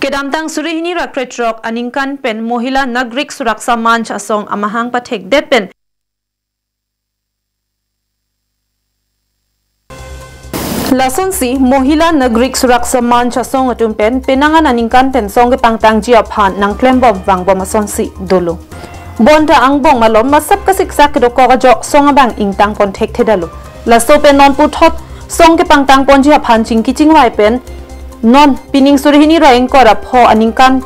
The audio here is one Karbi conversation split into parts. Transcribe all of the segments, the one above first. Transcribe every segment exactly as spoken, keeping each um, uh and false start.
Kedamtang suri hini ra krethrok aningkan pen Mohila Nagarik Suraksha Manch asong amahang pathekdet pen lasonsi Mohila Nagarik Suraksha Manch asong atum pen penang an aningkan pen song kepangtangji aphan nangklembom vangbom asonsi dolo. Bonta angbong malom masap kasiksak kedokok ajok song abang ingtang pon thekthedetlo. Laso pen non puthot song kepangtang ponji aphan chingki chingvai pen non pining suri hini ra ingkoi ra pho aningkan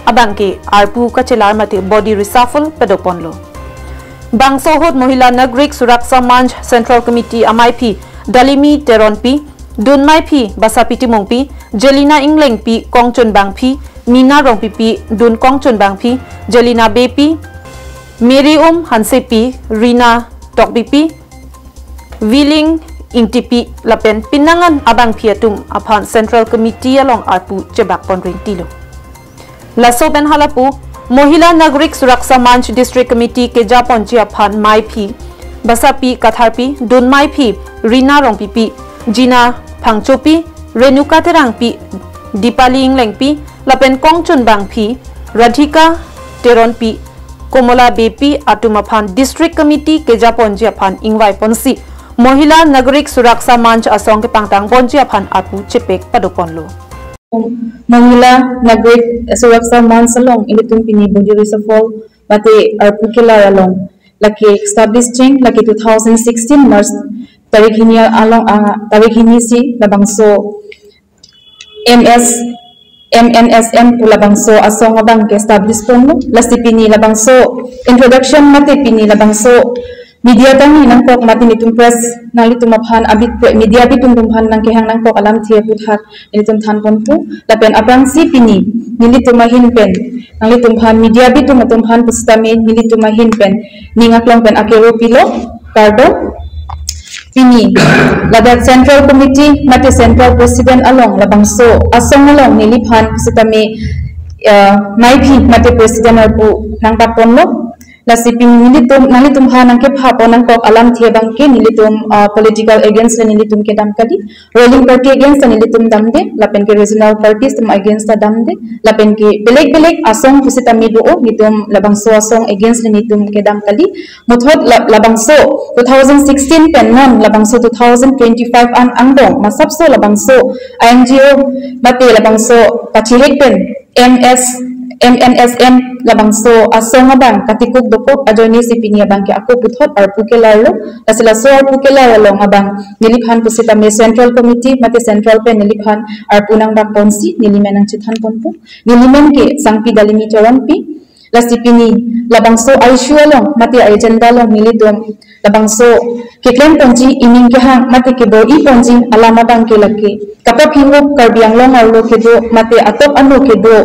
abang ke arpu kachelar mate body reshuffle pado ponlo. Bangso ahut Mohila Nagarik Suraksha Manch Central Committee amaiphi Dalimi Teronpi, dunmaiphi Basapi Timungpi, Jelina Inglengpi, Kongchun Bangphi, Mina Rongpipi, dun Kongchun Bangphi, Jelina Beypi, Mary Um Hansepi, Rina Tokbipi, Willing Ingtipi lapen penang an abangphi atum aphan Central Committee along arpu chebak pon ringtilo. Laso pen halapu Mohila Nagarik Suraksha Manch District Committee keja ponji aphan maiphi Basapi Katharpi, dunmaiphi Rina Rongpipi, Jina Phangchopi, Renuka Terangpi, Dipali Inglengpi lapen Kongchun Bangphi, Radhika Teronpi, Komola Beypi atum aphan District Committee keja ponji aphan ingvai ponsi Mohila Nagarik Suraksha Manch asong kepangtang ponji aphan arpu chepek pado ponlo. Mohila Nagarik Suraksha Manch along ilitum pini body reshuffle mate arpu kelar along lake establish cheng lake two thousand sixteen March tarik hini along, ah, tarik hini si labangso M S, M N S M pu labangso asong abang ke establish ponlo. Lasi pini labangso introduction mate pini labangso media tangni nangkok mate nelitum press nanglitum aphan abit pre-, media abitung atum aphan nangkehang nangkok alamthe aputhak nelitum than ponpo. Lapen aphrangsi pini nelitum ahin pen nanglitum aphan media abitung atum aphan pusitame nelitum ahin pen ning aklong pen akero pilo, kardom. Pini ladak Central Committee mate Central President along labangso asong along neliphan pusitame, eh, maiphi mate President arpu nangpakponlo. Lasi pini nelitum, nanglitum aphan nangkepha pon nangkok alamthe abang ke nelitum, ah, political against le nelitum kedam kali, ruling party against le nelitum damde, lapen ke regional parties atum against ta damde, lapen ke belek belek asong pusitame do-o, nelitum labangso asong against le nelitum kedam kali. Muthot la-, labangso two thousand sixteen pen non labangso two thousand twenty-five an angbong masapso labangso I N G O mate labangso pachihek pen M S, M N S M labangso asong abang katikuk dokok ajoine si pini abang ke ako puthot arpu kelarlo. Lasi laso arpu kelar along abang neliphan pusitame Central Committee mate Central pen neliphan arpu nangbak ponsi neli men nangchethan ponpo. Neli men ke Sangpi Dalimi Teronpi. Lasi pini labangso issue along mate agenda along nelitum labangso keklem ponji ining kehang mate kebor-i ponji alam abang ke lake kapaphihup Karbi Anglong arlo kedo mate atok ano kedo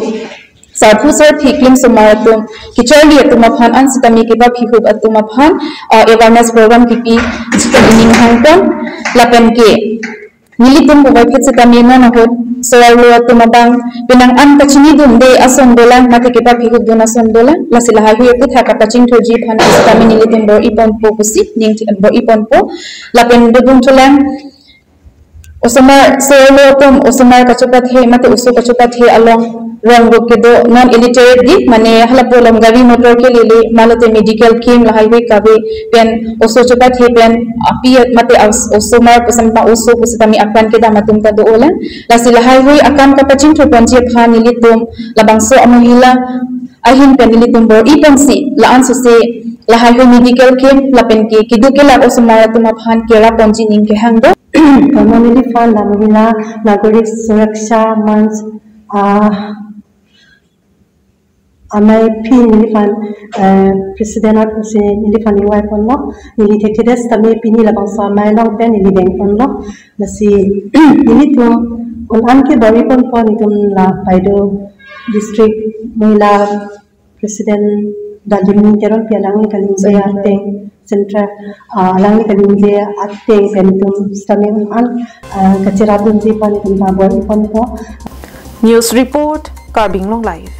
sarpo sarpi klimsomar atum kacharli atum aphan an sitame kepaphihup atum aphan, ah, awareness program kipi sitame ining hangpon lapen ke nelitum puvoiphit sitame non ahut so-arlo atum abang penang an kachinidunde ason dolang mate kepaphihupdun ason dolang. Lasi lahaihui aputhak kapachingthurji aphan sitame nelitum bor-i ponpo pusi ning bor-i ponpo. Lapen dodun thulang osomar so-arlo atum osomar kachopathe mate oso kachopathe along rong rok kedo non illiterate di mane halapu along gari motor kelele mate medical camp lahaihui kave pen oso chopathe pen api mate os-, osomar pusitame oso pusitame akran kedam atum ta do-olang. Lasi lahaihui akam kapachingthur ponji aphan nelitum labangso amohila ahin pen nelitum bor-i ponsi la-an sose lahaihui medical camp lapen ke keduk kelak osomar atum aphan kerap ponji ning kehang do. Kono neliphan la Mohila Nagarik Suraksha Manch, ah, amaiphi neliphan, eh, President arpu si neliphan ingvai ponlo, neli thekthedet sitame pini labangso amei along pen neli deng ponlo. Lasi nelitum un-an ke bor-i ponpo nelitum la Baido District Mohila President Dalimi Teronpi alangli kaningje ateng Central, ah, alangli kaningje ateng pen nelitum sitame un-an, ah, kacherapdunji aphan nelitum ta bor-i ponpo. News report, Karbi Anglong Live.